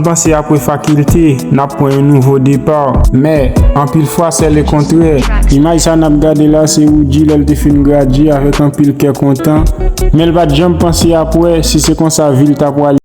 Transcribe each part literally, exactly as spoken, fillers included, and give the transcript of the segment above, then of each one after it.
Panse apre fakilte, n ap pran yon nouvo depa. Men, anpil fwa, se lekontrè. Imaj sa n ap gade la, se Roody lè l te fin gradye avèk anpil kè kontan. Men l pa t janm panse apre si se konsa vi l ta pwale.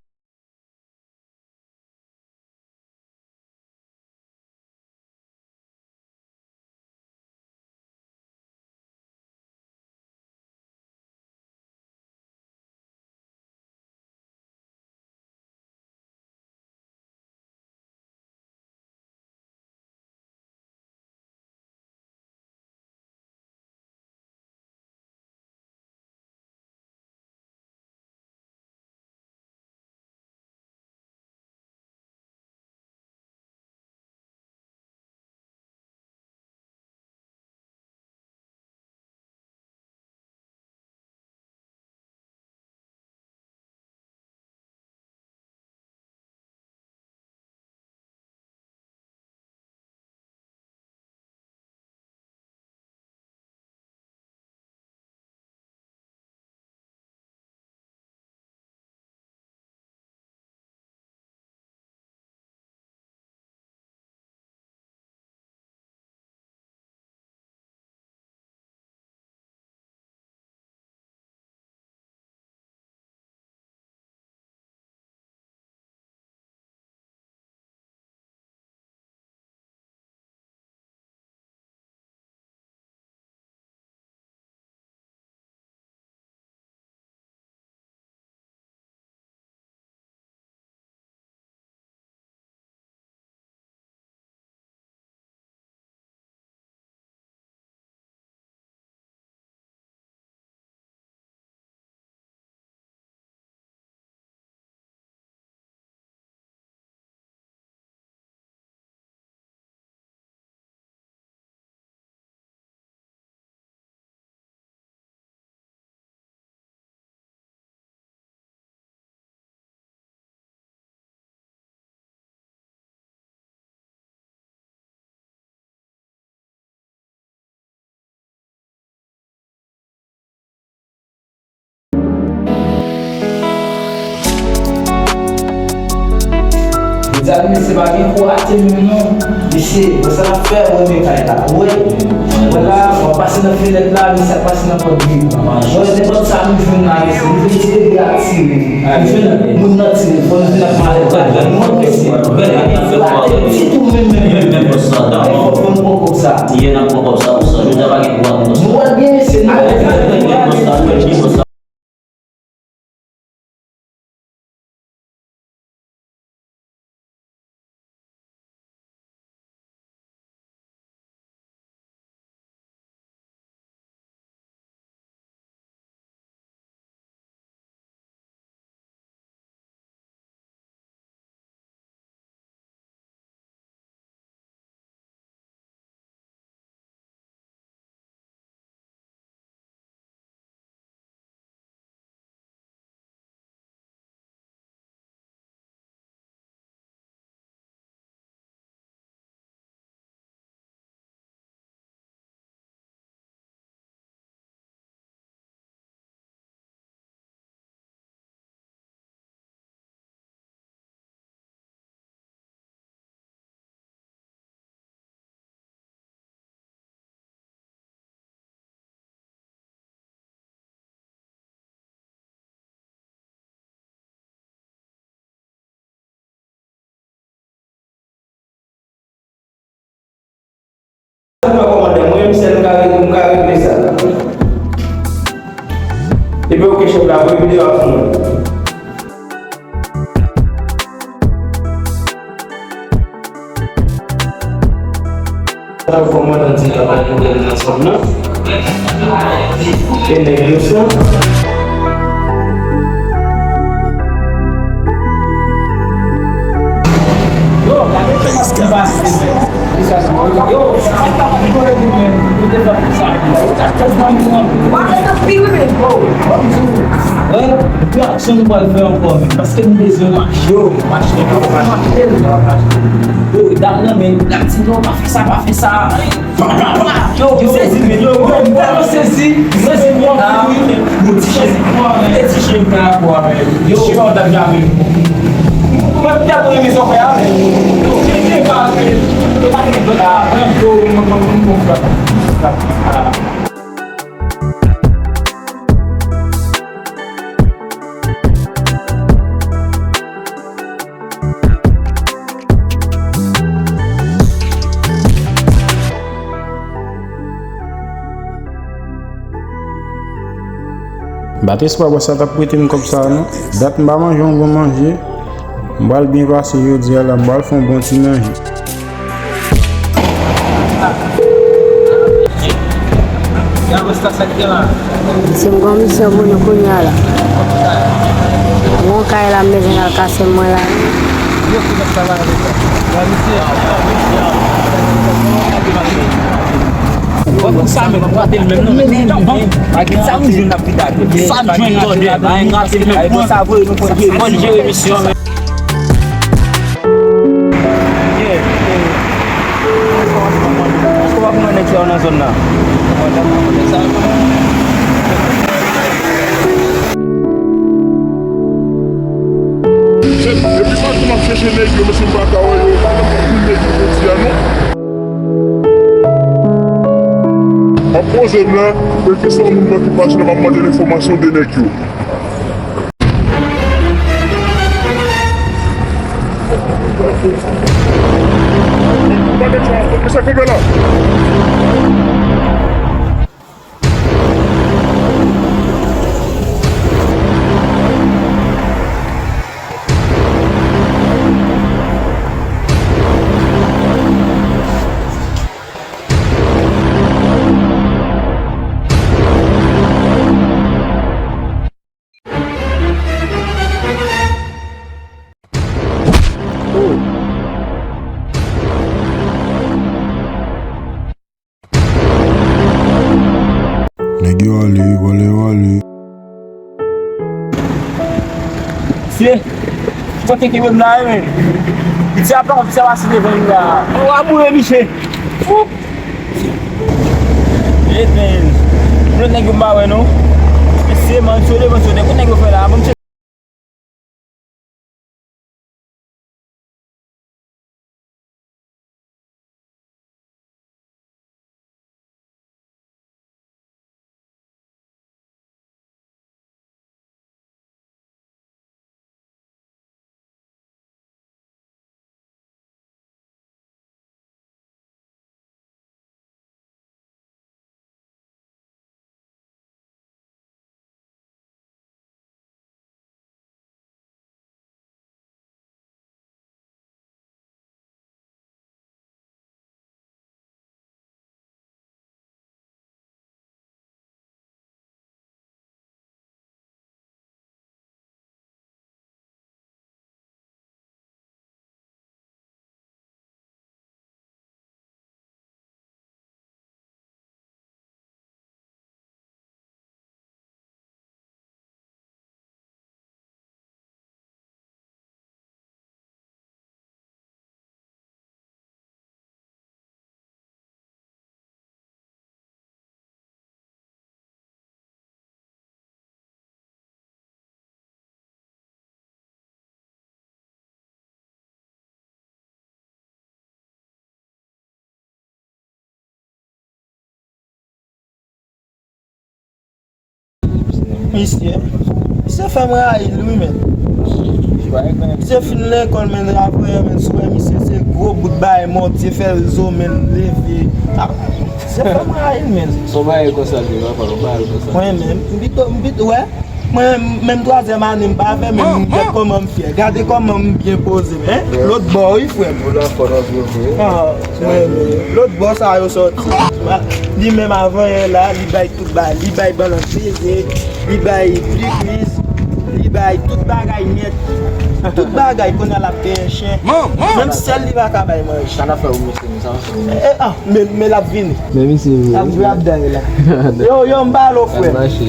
Medam, mesye, pa gen kou rate menm non. Mesye, wè sa n ap fè, wè men kay la. Wè, wè la, w ap pase nan fenèt la, mesye ap pase nan pòt diri. Wè nenpòt sa nou jwenn la, mesye, nou vle ti bebe a tire. Nou jwenn moun nan tire, fò nou vin ak malèt la. Nou antrese. Rate ti tou menm, menm, menm. Fò, fò nou pran kòb sa. Ye, n ap pran kòb sa pou sa. Jodi a pa gen kou rate. Nou wè l byen, mesye, nou wè l byen. Sa fè kòmantè, mwen menm sèl m ka regle, m ka regle sa. Depi oke chèf la, voye videyo a pou mwen. Sa fè kòmantè di ka pa gen pwoblèm nan zòn nan. E nèg yo sa. Yo, gade sa ki pase. Yo, ki aksyon nou pral fè ankò, men? Paske nou bezwen mache. Yo, mache, yo, mache. Yo, dam nan, men, l ap di, "Non, pa fè sa, pa fè sa." Pa, pa, pa. Yo, m sezi, men, yo, yo, m tèlman sezi. M sezi, mwen, wi. Yo, ti chen, e ti chen, m fè akò avè l. Yo. Ti chen, w t ap jape. Mwen te ap renmen sa w fè a, men. M pa t espwa bòs la t ap prete m kòb sa a non. Dat m pa manje yon bon manje. M pral byen pase jodi a la, m pral fè yon bon ti manje. Misye, m gon misyon pou nou kounye a la. Gon kay la, m bezwen al kase mwen la. Bon, sa men, nou rate l menm, non, men, men, men, pa gen sa nou jwenn ap vide atè. Sa nou jwenn atè, pa gen rate l menm. Bon, sa vre, nou pran jere misyon, men. Yeah, yeah. Èske w ap pran nèg sa yo nan zòn nan? Depi maten m ap chèche nèg yo, mesye, m pa ka wè yo. M pa nan kouri nèg yo jodi a, non. Ap poze m la, kèlkeswa moun nan ki pase la, m ap mande l enfòmasyon de nèg yo. Mesye, kanpe la. Nèg yo ale, vòlè yo ale. Mesye, ki kote kenbe m la, wi, men? Piti a pa konn sa pase devan li la. Ou a boure, misye. Fou! Eden. Mwen nèg yo m pa wè, non. Mesye, mansyone, mansyone. Kote nèg yo fè la? Bon, mesye. Misye, misye fè m rayi l wi, men. Misye fin lekòl, men, apre, men, si w wè misye se gwo bout bagay, mòtye fè l zo, men, leve. Ah, misye fè m rayi l, men. Son bagay konsa, li, papa, son bagay konsa. Mwen menm, m pito, m pito, wè. Mwen, menm twazyèm ane m pa fè, men m gade kòman m fyè. Gade kòman m byen poze m, en? Lòt bò, wi, frè m. Ou la fò nan vre, vre. Ah, mwen, men, lòt bò sa yo sòti. Li menm avan yè la, li bay tout bagay. Li bay balans peze, li bay pripriz, li bay tout bagay nèt. Tout bagay, kounye a l ap benyen chen. Menm sèl li pa ka bay manje. Sa n ap fè ou, mesye, sa n ap fè ou. Eh, ah, men, men l ap vini. Men misye vre. L ap jwe ap daye la. Yo, yo, m pale w, frè m. Al mache.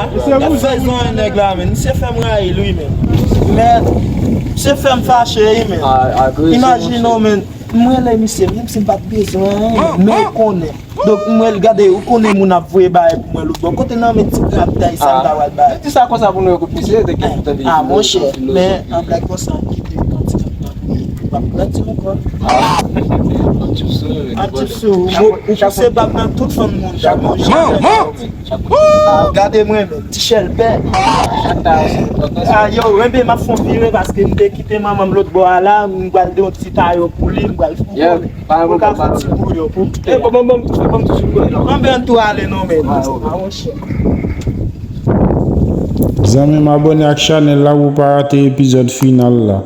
la. Y ap fè zòn nèg la, men. Misye fè m rayi l, wi, men. Men, misye fè m fache, wi, men. Imajine w, men. Mwen, lè misye, menm si m pa t bezwen anyen, men ou konnen. Donk, mwen, gade, ou konnen moun ap voye bagay pou mwen lòt bò. Kote nan men ti grabitay sa m ta pral bay? Di sa konsa pou nou ekout misye, te gen pou tande. Ah, monchè, men an blag konsa, m kite yon ti grabitay. M ap grandi ankò. An tip sou, ou pouse bab nan tout fanm moun. Gade mwen, men, ti chèlbè. Ah, yo, enben, m ap fè yon vire paske m te kite manman m lòt bò a la, m pral de yon ti tayo pou li, m pral fè yon kole. Pou l ka fè ti bouyon pou. Eh, bon, bon, bon, bon, bon, bon, bon. Anben, tou ale non, men. Ah, monchè. Zanmi m, abòne ak chanèl la pou w pa rate epizòd final la.